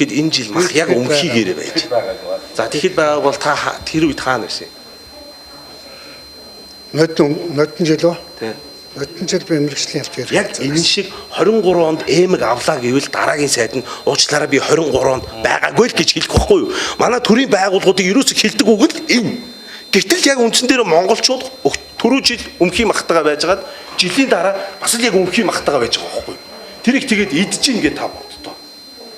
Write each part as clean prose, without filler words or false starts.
Тэгэхэд энэ жил мах яг өмхийгээрээ байж. За, тэгэхэд байгааг бол та тэр үед хаана байсан юм? Нодон нодон жил үү? Тий. Нодон жил би мэргэжлийн ялт Яг энэ шиг 23 онд эмэг авлаа гэвэл дараагийн сайд нь уучлаарай, би 23 онд байгаагүй л гэж хэлэх байхгүй юу? Манай төрийн байгууллагуудыг ерөөсө хэлдэг үг л энэ. Гэтэл яг үндсэн дээр монголчууд түрүү жил өмхий махтагаа байжгаад жилийн дараа бас л яг өмхий махтагаа байж байгаа байхгүй юу? Тэрийг тэгээд идэж ийн гэж та боддоо.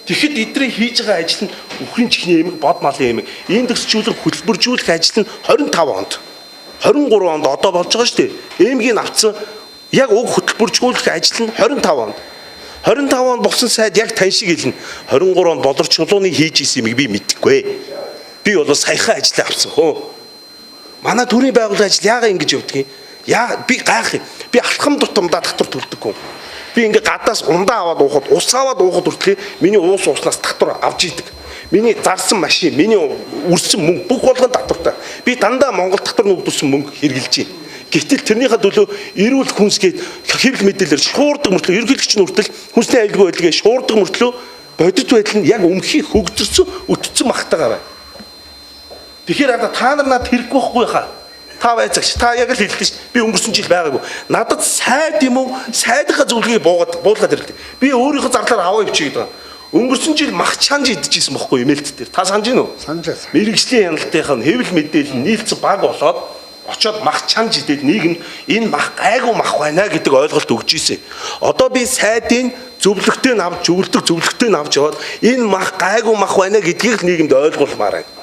Тэгэхэд эдрийн хийж байгаа ажил нь үхрийн чихний эмэг, бод малын эмэг, индексжүүлэх, хөтөлбөржүүлэх ажил нь 25 онд, 23 онд одоо болж байгаа шүү дээ. Эмгийн авцсан яг уг хөтөлбөржүүлэх ажил нь 25 онд. 25 онд болсон сайд яг тань шиг хэлнэ. 23 онд Болор чулууны хийж исэн юмыг би мэдэхгүй. Би бол саяхан ажлаа авсан хөө. Манай төрийн байгууллагын ажил яагаад ингэж явдаг юм? Яа, би гайх юм. Би алхам тутамдаа татвар төлдөг хүн. Би ингээ гадаас ундаа аваад уухад, ус аваад уухад хүртлээ миний уус ууснаас татвар авч идэг. Миний зарсан машин, миний үрсэн мөнгө бүх болгон татвартай. Би дандаа Монгол татвар нүгдүүлсэн мөнгө хэрэглэж байна. Гэтэл тэрнийхээ төлөө эрүүл хүнсгээд хэвлэл мэдээлэлээр шуурдаг мөртлөө, ерөнхийлөгч нь хүртэл хүнсний аюулгүй байдлыг шуурдаг мөртлөө бодит байдал нь яг өмхий хөгжөрсөн өтцөн махтагаар байна. Тэгэхээр одоо та нар надад хэрэггүй байхгүй хаа. Та байцаагч, та яг л хэллээ шүү. Би өнгөрсөн жил байгаагүй. Надад сайд юм уу? Сайдынхаа зөвлөгөөг буугаад буулгаад ирлээ. Би өөрийнхөө зарлаар аваа явчих гэдэг. Өнгөрсөн жил мах чанж идчихсэн бохгүй имэйлт дээр. Та санаж гин үү? Санаж байна. Мэргэжлийн хяналтынх нь хэвлэл мэдээлэл нь нийлцэн баг болоод очоод мах чанж идээд нийгэмд энэ мах гайгүй мах байна гэдэг ойлголт өгч ирсэн. Одоо би сайдын зөвлөгтэй нь авч, зөвлөдөг зөвлөгтэй нь авч яваад энэ мах гайгүй мах байна гэдгийг л нийгэмд ойлгуулмаар байна.